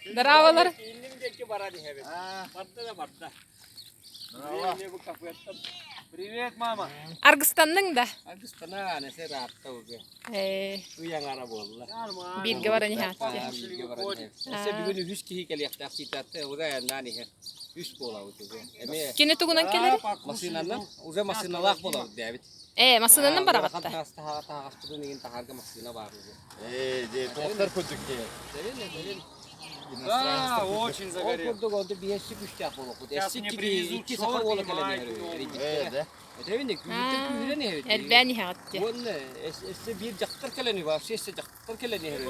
Здравалар. Привет, мама. Аргыстанныҥ да? Аргыстана, эсэ ыраатта уже. Ээ, Ый аҥара буолла. бииргэ баран иһээччи. Бииргэ баран иһэр. Эсэ бүгүн үһүс киһи кэлиэхтээх сиитатта уже айаннаан иһэр. Үс буолабыт уже. Эмиэ Кини тугунан кэлэр? Массыынанан, уже массыыналаах буолабыт дээбит. Ээ, массыынанан бараҕатта. Таһаҕаспытын игин таһаарга массыына баар уже. Ээ, дьэ, туохтар курдук дии. Да, очень загорел. Ол курдук онто биэсси күстээх буолуохпут. Сейчас мне привезут Икки саха уола шорты, кэлэн майку иһэр новую. Ээ, да. Этэбин күүһүттэн күүһүрэн иһэбит. Элбээн иһэҕит дии. Уонна өссө биир дьахтар кэлэн үһү, вообще өссө дьахтар кэлэн иһэр.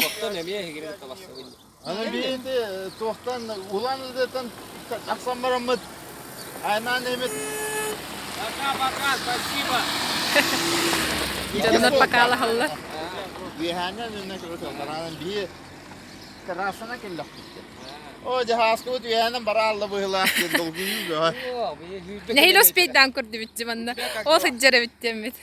Оттон эмиэ эһигини талассабын. Аны биинди туохтан Улан Удэттэн тахсан бараммыт айнаан эмит Пока-пока, спасибо. Дьоннор покалаһаллар. Үөһээннэн үннэ көрөтөллөр. Биһи террасана кэллэхпит. О, дьаһааскыбыт үөһээнэн бараалла быһыылаах диэн долгуйуу бөҕө. Нэһилэ успейдаан көрдүбүт манна. Ол сылдьар эбит диэммит.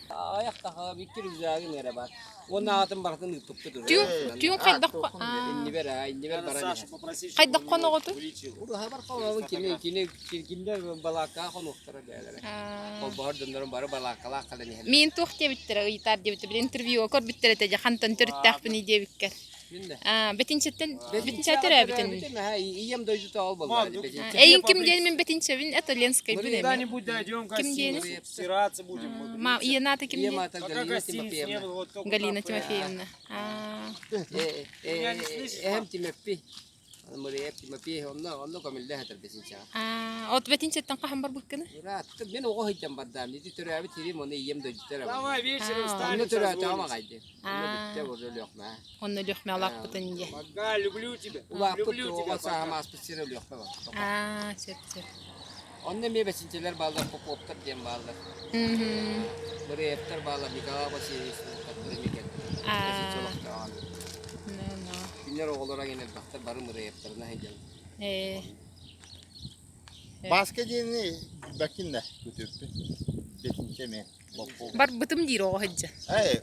Аҕыйах тахаҕа икки рюкзагын эрэ бар. Уонна аҕатын барытын ыыппыппыт уже. Түүн түүн хайдах Иннибэр аа иннибэр баран иһэр. хайдах хоноҕутуй? Уруһабар хонобун кини кини кинилэр балааккаҕа хонуохтара бээлэрэ. Холбоһор дьоннорум бары балааккалаах кэлэн иһэллэр. Мин туох диэбиттэрэ ыйытаар диэбиттэр били интервьюга көрбүттэр этэ дьэ хантан төрүттээхпиний диэбиккэр. Бэтинчэттэн Бэтинчэ төрөөбүтүн. Ийэм дойдута ол буолла. Эйин ким диэн мин Бэтинчэбин, это Ленскайбын эми. Когда-нибудь дойдем Ким диэни? Стираться будем. Ма, ийэнаата ким диэн? Пока гостиниц не было, вот только Галина кафе. Тимофеевна. Эһэм Тимофей. Мырыйап Тимофей онно онно көмүллэ сытар Бэтинчэҕэ. От Бэтинчэттэн хаһан барбыккыны? Ыраатты мен оҕо сылдьан бардаам. Ити төрөөбүт сирим оны ийэм дойдута эрэ. Давай вечером Онно встанем, төрөөтөҕүм созвонимся. аҕай дии. Онно бүттэ уже Өлүөхмэ. Онно Өлүөхмэ улааппытын дии. Пока, люблю тебя. Улааппыт Люблю оҕо тебя, сааһым пока. ааспыт сирэ Өлүөхмэ бар. Аа, сөп сөп. Онно эмиэ бэчинчэлэр бааллар, Поповтар диэн бааллар. Мыраевтар бааллар, Николай Васильевич эмиэ кэлбит. Бэчинчэ олохтооҕо. Кинилэр оҕолоро эҥин элбэхтэр, бары Мыраевтарына сылдьаллар. Ээ. Бааска диэни билбэккин да, күтүөппүн. Бэтинчэ эмиэ. Барбытым диир оҕо сылдьан. Эй,